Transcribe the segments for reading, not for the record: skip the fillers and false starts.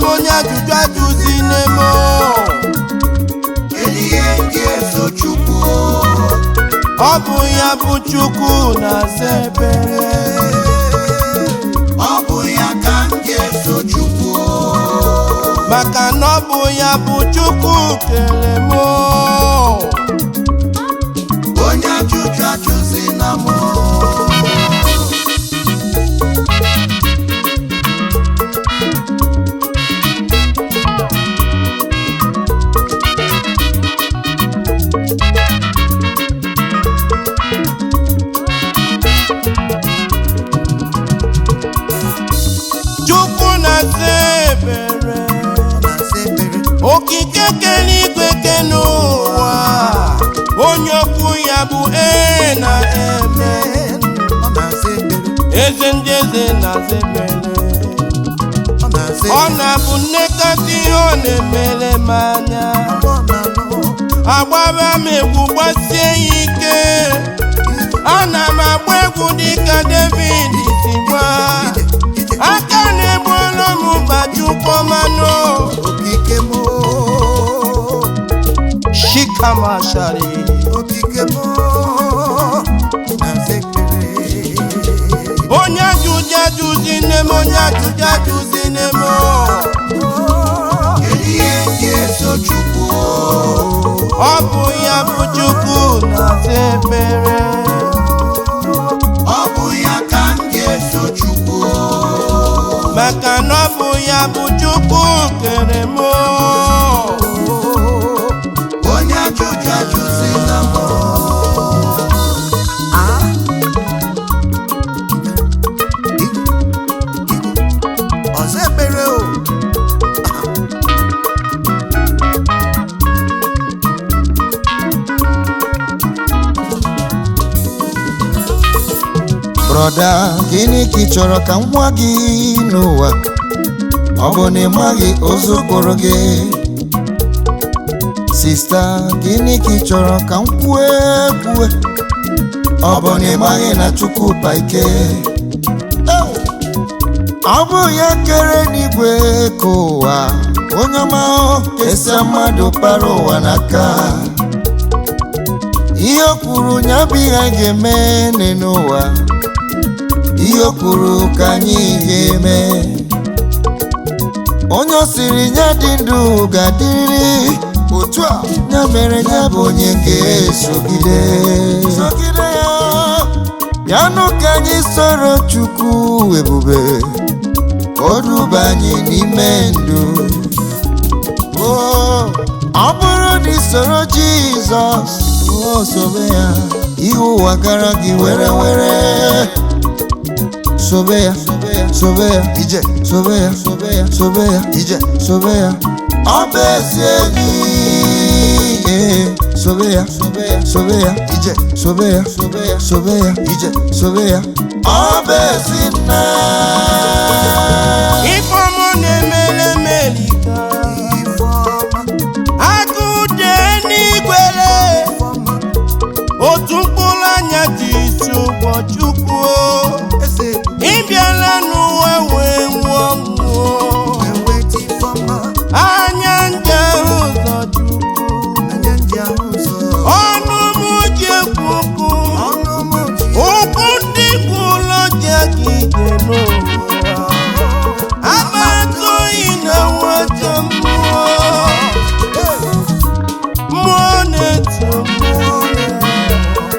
m onye ajụjụ ajụzi n'eme. Kedu ihe m ga-eso Chukwu? Ọ bụ ya bụ Chukwu na-aza ekpere. Ọ bụ ya ka m ga-eso Chukwu. Maka na ọ bụ ya bụ Chukwu kere m. Onye ajụjụ ajụzi na m. Chukwu na-aza ekpere. Na-aza ekpere. Okike kere igwe kere ụwa, onye okwu ya bụ ee na eme. Ọ na-aza ekpere. Eze ndị eze na-aza ekpere. Ọ na-aza Ọ ekpere. na-abụ nnekọta ihe ọ na-emere m anya. Ọ na-anụ. Agbara m egwu gbasie ya ike. Ana m agba egwu dịka David si gba. Ije, ije. Aka na-egbuola m gbajukpọmanụ. Okike m. Shikamashari. Okike m. Na-aza ekpere. Onye ajụjụ ajụzi nne m, onye ajụjụ ajụzi nne m. Kedu ihe m ga-eso Chukwu? Ọ bụ ya bụ Chukwu na-aza ekpere. Ọ bụ ya ka m ga-eso Chukwu. Maka na ọ bụ ya bụ Chukwu kere m. Onye ajụjụ ajụzi na m. Ah. Ọzọ ekpere o. Brọda, gịnị ka ị chọrọ ka m gwa gị n'ụwa? Ọ bụ na ị maghị ụzọ kpụrụ gị. Sista, gịnị ka ị chọrọ ka m kwue kwue? Ọ bụ na ị maghị na Chukwu pa ike. Ew! Ọ bụ ya kere n'igwe ka ụwa, onye ọma o, kesaa mmadụ kpara ụwa n'aka. Ihe o kwuru ya bụ ihe anyị ga-eme n'ụwa. Ihe o kwuru ka anyị ga-eme. Onye ọ sịrị ya dị ndụ ga-adịrịrị otu a, ya mere ya bụ onye ga-esogide sogide ya. Bịanụ ka anyị soro Chukwu ebube, ka o duba anyị n'ime ndụ. Oo, ọ bụrụ na ị soro Jizọs, o sobe ya, ihe ụwa gara gị were were. Sobe ya, sobe ya, Ije, sobe ya, sobe ya, sobe ya, ije. Sobe ya. Ọ bụ ezi enyi. Ee, sobe ya, sobe ya, sobe ya, Ije, sobe ya, sobe ya, sobe ya, ije. Sobe ya. Ọ bụ ezi nna. Ifeọma na-emere m erika. Ifeọma, Agụ dị n'igwere. Ifeọma, Otu mkpụrụ anya ji isi ụgwọ Chukwu. eze Ị bịala n'ụwa wee nwụọ mmụọ. enweta Ifeọma, Anya nje ụzọ Chukwu. Anya ndị ahụ ụzọ. Ọnụ m ji ekwu okwu. Ọnụ m ji Ụkwụ ndị kwụlọ ji aga ije n'ụwa. Agbata oyi na nwata mmụọ. Mmụọ na-eto mmụọ.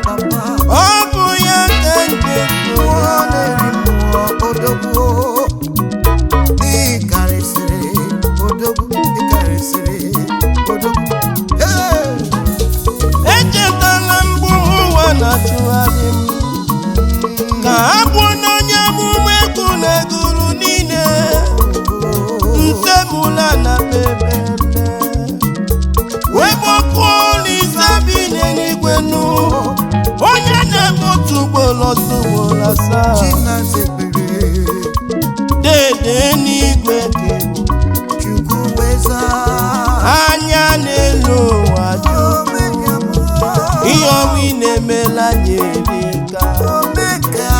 Papa, Ọ bụ ya ka nje mmụọ na-eri mmụọ odogwu. N'ịkarịsịrị odogwu, ịkarịsịrị odogwu. Hey! Echetala mgbu ụwa na-achụgharị m, ka a bụ n'onye amụma egwu na-eguru niile nsemụla na bebele wee kpọkuo Olise bi n'eluigwe nụ, onye na-eme otu ugboro otu ugboro asaa. Chinaza ekpere, Dede n'igwe kere Chukwu weza. Anya n'elu ụwa jụ. Omega m, Ihe ọma ị na-emela nyerika. Omega.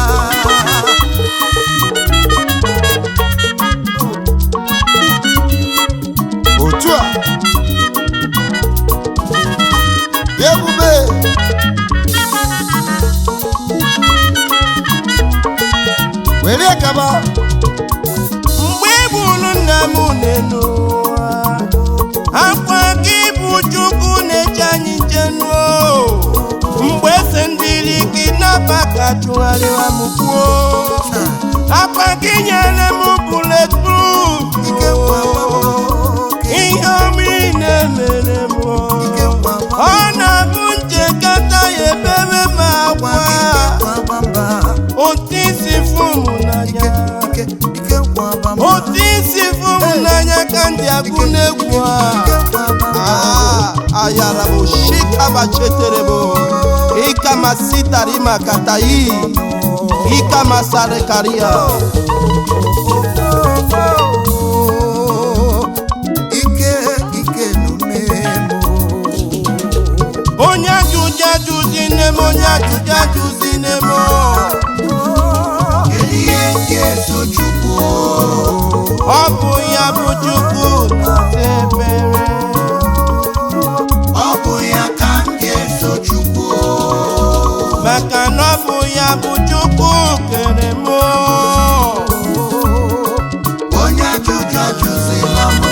Were gaba. Mgbe ị gburu nna m n'elu ụwa, akwa gị bụ Chukwu na-eche anyị nche nuo. Mgbe ese ndị kidnapa ka chụgharịwa m kwuo, akwa gị nyere m bulletproof. Ihe ọma ị na-emere m, ọ na-abụ nchekata ya ebebe m akwa. Otu isi fụ m n'anya, otu isi fụ m n'anya ka ndị agụ n'egwu a. Ah, ayarabo shikaba cheterebo ikama sitarima katayi ikama sarekaria. Ike ike n'ume m. Onye ajụjụ ajụzi nne m, onye ajụjụ ajụzi nne m. Kedu ihe m ga-eso Chukwu? Ọ bụ ya bụ Chukwu na-asa ebere. Ọ bụ ya ka m ga-eso Chukwu. Maka na ọ bụ ya bụ Chukwu kere m. Onye ajụjụ ajụzila m.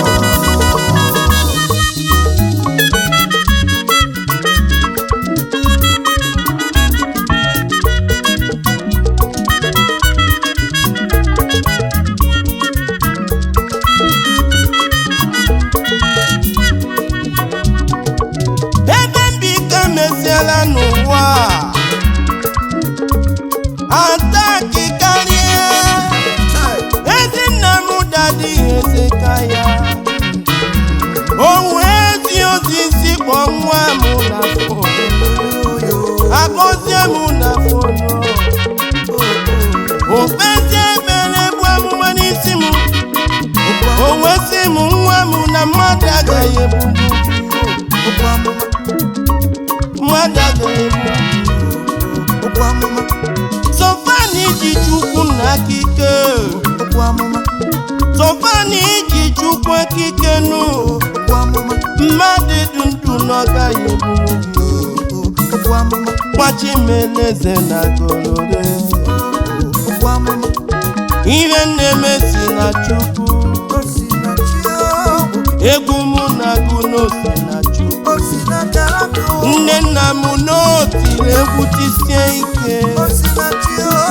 Ebe mbike mesiela n'ụwa ataki karịa. Ezinna m dadi Hezekaya, o wee zi ozizi kpọọ nwa m na phone, agọzie m na phone, okpezie ekpere bụ amụma n'isi m. O wee sị m, nwa m, na mmadụ agaghị egbu m. Mmadụ agaghị egbu m. Sọfani ji Chukwu na aka ike, Sọfani ji Chukwu aka ike nụ, mmadụ dị ndụ na ọ gaghị egbu m. Nwachimeleze na golore, ihe nna-eme si na Chukwu, egwu mụ na-agụ n'ose na Chukwu. Nne nna m n'otiri egwu tisie ike,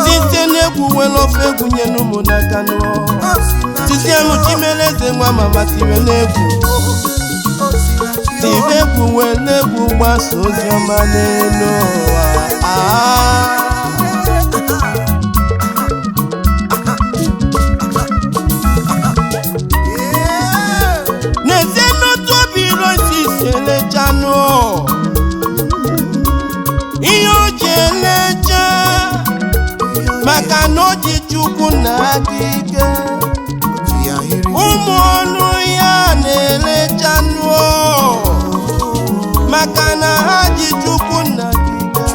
site n'egwu nwere ofe egwu nye n'ụmụ n'aka nụọ tisie m. Chimeleze nwa mama tire n'egwu, tibe egwu nwere n'egwu gbasa ozi ọma n'elu ụwa. Ah. N'ezie n'otu obi rosi si elechanụ ihe o ji elecha, maka na o ji Chukwu na aka ike. Ụmụ ọnụ ya na-elechanụ, maka na ha ji Chukwu na aka ike.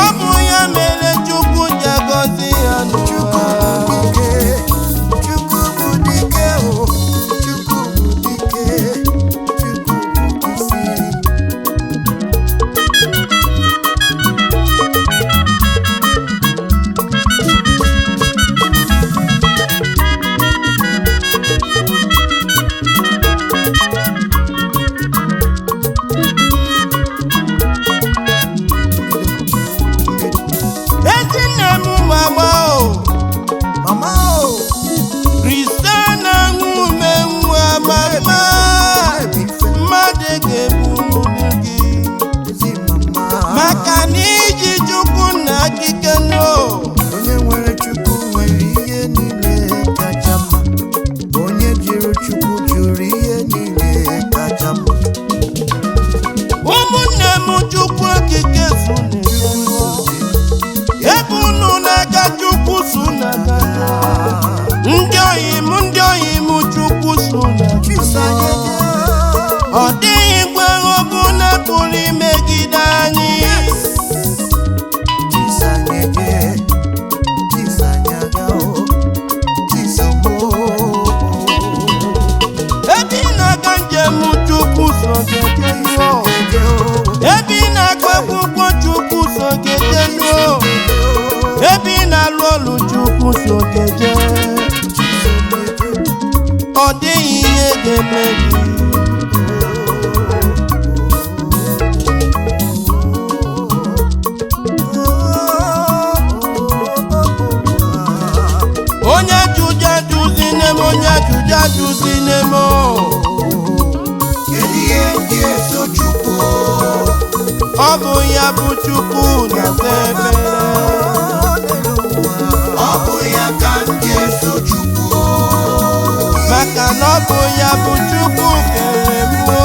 Ọ bụ ya mere Chukwu ji agọzi ya n'ụwa. Chukwu bụ dike o, Chukwu bụ dike, Chukwu bụ isi. ajụzi n'eme o. Kedu ihe ndị eso Chukwu? Ọ bụ ya bụ Chukwu na-asa ekpere. Ọ bụ ya ka ndị eso Chukwu. Maka na ọ bụ ya bụ Chukwu kere m o.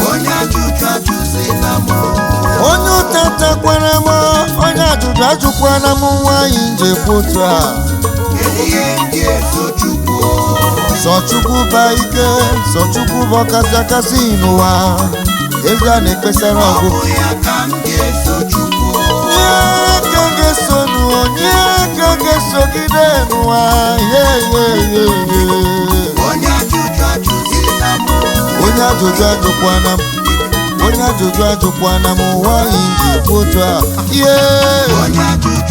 Onye ajụjụ ajụzi na mụ. Onye ụta takwara m, onye ajụjụ ajụkwana m. Nwaanyị njekwa otu a. Kedu ihe ndị eso Chukwu? Sọ Chukwu ba ike, sọ Chukwu bụ ọkasị akasị n'ụwa. Eze a na-ekpesara Ọ ọgwụ. bụ ya ka ndị eso Chukwu. Onye ka ga-esonu, onye ka ga-esogide n'ụwa? Ye ye ye ye. Onye ajụjụ ajụzi na mụ. Onye ajụjụ ajụkwana m, onye ajụjụ ajụkwana m. Nwaanyị njikwa otu a. Ye. Onye ajụjụ